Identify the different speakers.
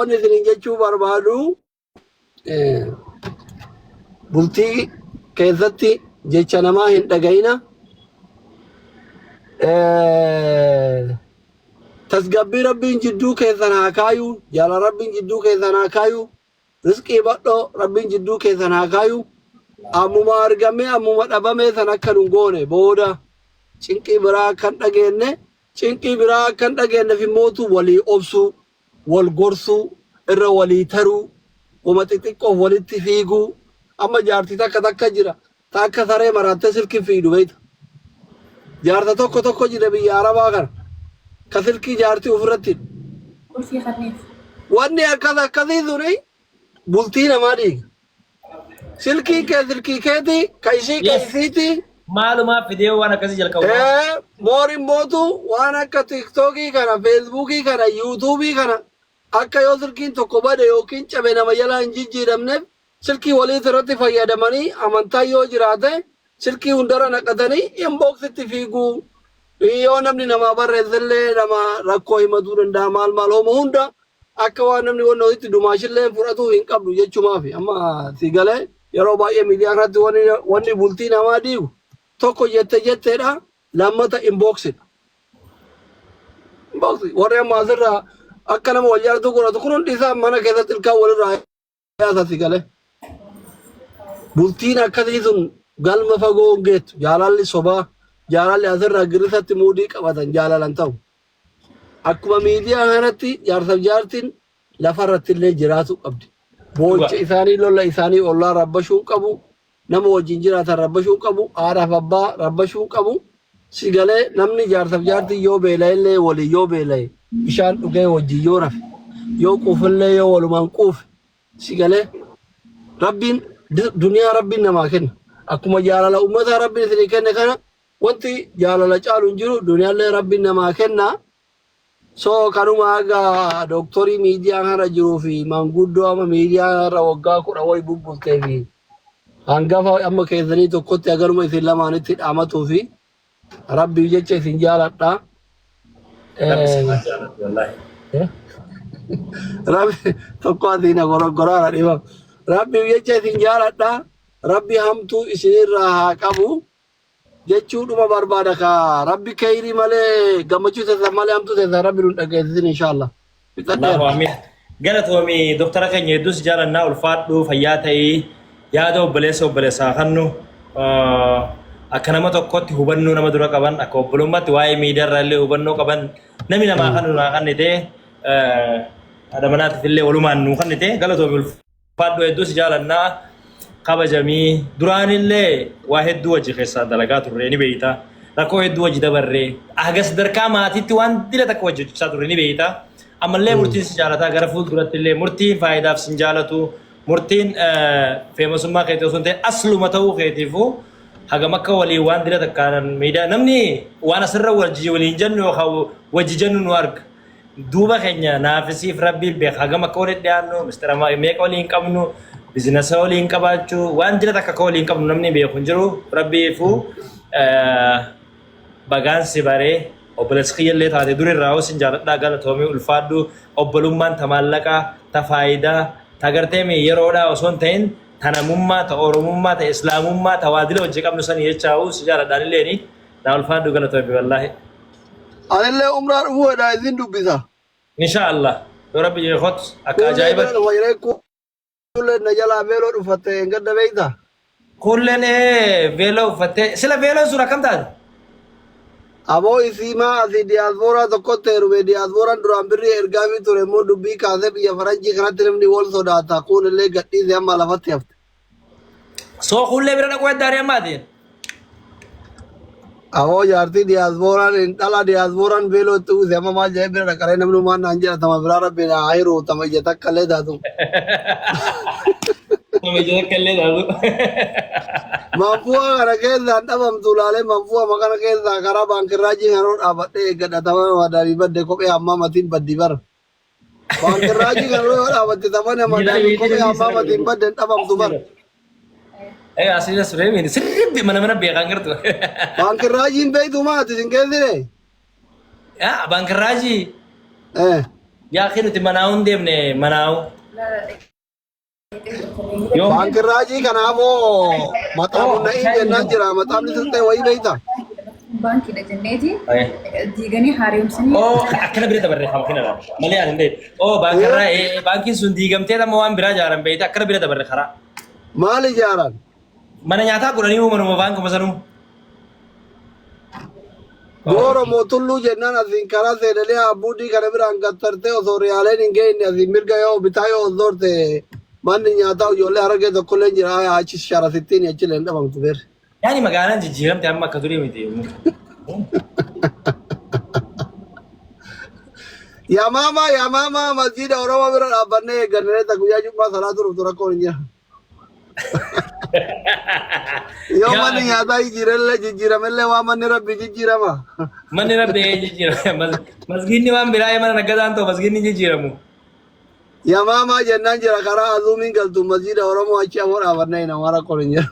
Speaker 1: Wanni isiniin jechuu barbaadu bultii keessatti jecha namaa hin dhaga'ina. Tasgabbii Rabbiin jidduu keessan haa kaayu, jaalala Rabbiin jidduu keessan haa kaayu, rizqii badhoo Rabbiin jidduu keessan haa kaayu. Ammuma argamee ammuma dhabamee san akka nun goone booda cinqii biraa akka hin dhageenne cinqii biraa akka hin dhageenneef immootu walii obsuu wal gorsuu, irra walii taruu, woma xixiqqoof walitti fiiguu. Amma jaartii takka takka jira ta akka saree maraattee silkii fiigdu beeyta. Jaarsa tokko tokko jira biyya Arabaa kana ka silkii jaartii ofirratti hidhu.
Speaker 2: Qulfii kanneef.
Speaker 1: Wanni akkas akkasii suni bultii namaa diiga. Silkiin kee silkii keeti, ka isii ka
Speaker 3: Yes.
Speaker 1: isiiti.
Speaker 3: Maalumaaf fidee waan akkasii jalqabu.
Speaker 1: Mooriin mootu waan akka tiiktookii kana, feesbuukii kana, yuutuubii kana akka yoo silkiin tokko bade yookiin cabe nama jalaa hin jijjiiramneef silkii walii irratti fayyadamanii amantaa yoo jiraate silkii hundarra naqatanii inboxitti fiiguu. Yoo namni namaa barreessellee nama rakkoo himatuu danda'a maal maal homa hunda akka waan namni wanna walitti dumaashillee fudhatuu hin qabdu jechumaafi. Amma si galee yeroo baay'ee miidiyaa irratti wanni bultii namaa diigu tokko jette jetteedha lammata inboxidha. Inboxi warri amma asirraa akka nama wal jaalatu godhatu kun hundi isaa mana keessatti ilkaan walirraa yaasa si galee. Bultiin akkasii sun galma fagoo hin geettu. Jaalalli sobaa jaalalli asirraa girrisatti muudii qabatan jaalalan ta'u. Akkuma miidiyaa kanatti jaarsaaf jaartiin lafarratti illee jiraatu qabdi. Boo'icha isaanii lola isaanii ollaa rabbashuu hin qabu. Nama wajjin jiraatan rabbashuu hin qabu. Haadhaaf abbaa rabbashuu hin qabu. Si galee namni jaarsaaf jaartiin yoo beela'e illee waliin yoo beela'e bishaan dhugee wajjin yoo rafe yoo quufellee yoo walumaan quufe si galee rabbiin duniyaa rabbiin namaa kenna. Akkuma jaalala uummataa rabbiin isinii kenne kana wanti jaalala caalu hin jiru duniyaallee rabbiin namaa kenna. So kanuma haga dooktorii miidiyaa kana jiruu fi maanguddoo amma miidiyaa irra waggaa 10 wayi bubbultee fi hangafa amma keessanii tokkotti haganuma isin lamaanitti dhaamatuu fi rabbiif jecha isin jaaladha.
Speaker 3: Rabbi si haa jaalatu wallaahi.
Speaker 1: Rabbi tokko asii na goroggoraara dhibam. Rabbiif jecha isin jaaladha. Rabbi hamtuu isinirraa haa qabu. Jechuudhuma barbaada kaa rabbi keyrii malee gammachuu teessan malee hamtuu teessan rabbi nun dhageessisin inshallah.
Speaker 3: Allahu
Speaker 1: Fixadheera.
Speaker 3: amiin. Galatoomi doktara keenya hedduu si jaalannaa ulfaadhu fayyaa ta'ii yaada obboleessa obboleessaa kannu akka nama tokkotti hubannoo nama dura qaban akka obbolummaatti waa'ee miidiyaa irraa illee hubannoo qaban namni namaa kannu naa kannite haadha manaatiif illee walumaan nuu kannite galatoomi ulfaadhu. Ulfaadhu hedduu si jaalannaa kabajamii duraanillee waa hedduu wajji keessaan dalagaa turre ni beeyta rakkoo hedduu wajji dabarre haga sadarkaa maatiitti waan dila takka wajji hojjechaa turre ni beeyta ammallee murtiin si jaalataa gara fuulduratti illee murtiin faayidaaf sin jaalatu murtiin feemasummaa keetii osoo hin ta'in asluma ta'uu keetiifuu hagam akka waliin waan dila takkaan miidiyaa namni waan asirra wajji waliin jennu yookaan wajji jennu nu arga. Duuba keenya naafisiif rabbiin beeka hagam akka walitti dhiyaannu mistira meeqa waliin qabnu bizinasa waliin qabaachuu waan jira takka akka waliin qabnu namni beeku hin jiru rabbiifu bagaan si baree obboleessi kiyyallee taate dur irraa sin jaaladhaa galatoomii ulfaadhu obbolummaan ta maallaqaa ta faayidaa ta gartee mi yeroodhaa osoo hin ta'in ta namummaa ta oromummaa ta islaamummaa ta waadila hojii qabnu sanii jechaa'u si jaaladhaan illeeni naa ulfaadhu galatoomi wallaahi.
Speaker 1: Anillee umraa dhufuu hedha isin dubbisa.
Speaker 3: Insha Allah. Yoo rabbi jedhe kottu akka
Speaker 1: Kuullee bira
Speaker 3: ajaa'ibatti.
Speaker 1: dhufa jedhee kuulleen na jalaa veeloo dhufatte hin gadda beekta.
Speaker 3: Kuulleen veeloo uffattee sila veeloon sun akkam taate?
Speaker 1: Aboo isii maa asii diyaaspooraa tokkotti heerume diyaaspooraan duraan birrii ergaafii ture immoo dubbii kaasee biyya faranjii kanatti namni wal sodaata kuunillee gadhiise amma lafatti hafte.
Speaker 3: Soo kuullee bira dhaquu heddaanii ammaati.
Speaker 1: Aboo jaartii diyaaspooraan hin dhala diyaaspooraan veeloo itti uwwise amma maal jedhee bira dhaqaree namni maan naan jedha tama biraa rabbi naa hiru tama ija takka illee taatu.
Speaker 3: Nama ija takka illee taatu.
Speaker 1: Manfu'a kana keessaan dhabamtu laalee manfu'a kana keessaa karaa baankirraajii kanoo dhaabadhee eeggadha tama madabii badde kophee ammaa matiin baddi bara. Baankirraajii kanoo yoo dhaabatte tama madabii kophee ammaa matiin badde hin dhabamtu bara.
Speaker 3: Asii as reemiin sirriitti mana mana beekaan gartu.
Speaker 1: Baankirraajiin beektu maati isin keessine?
Speaker 3: Baankirraajii.
Speaker 1: Eh.
Speaker 3: Yaa akhi nuti manaa'uu hin deemne manaa'uu. Yoom?
Speaker 1: Baankii raajii kanaafoo maxaamuun na'ii jennaan jira. Maxaamni silxee wayii beekta.
Speaker 2: Baankiidha jenneeti diiganii haaromsanii.
Speaker 3: Oo akkana bira dabarre kama kana malee ani hin beeku. Oo baankarraa baankiin sun diigamtee amma waan biraa ijaaran beekte akkana bira dabarre karaa.
Speaker 1: Maal ijaaran?
Speaker 3: Mana nyaataa godhanii uumanuma baankuma sanuu.
Speaker 1: Gooro mootulluu jennaan asiin karaa seenalee abbuudii kana biraan gattartee osoo riyaaleen hin geenye asiin mirga yoo bitaa yoo zorte manni nyaataa ijoollee harargee tokkollee jira achi sharasittiin achi leen dhabamtu beer.
Speaker 3: Yaani magaalaan jijjiiramte amma akka durii miti.
Speaker 1: Yamaama yamaama masjiida Oromoo bira dhaabbannee eeggannee guyyaa jummaa salaa turuuf rakkoon hin jira. Yoo manni nyaataa jijjiirellee jijjiiramellee waan manni rabbi jijjiirama.
Speaker 3: Manni rabbi jijjiirama. Masgiidni waan biraa mana naggadaan ta'u masgiidni jijjiiramu.
Speaker 1: Yamaamaa jennaan jira karaa azuumiin galtu masjiida Oromoo achi ammoo dhaabannee nama rakkoon hin jiru.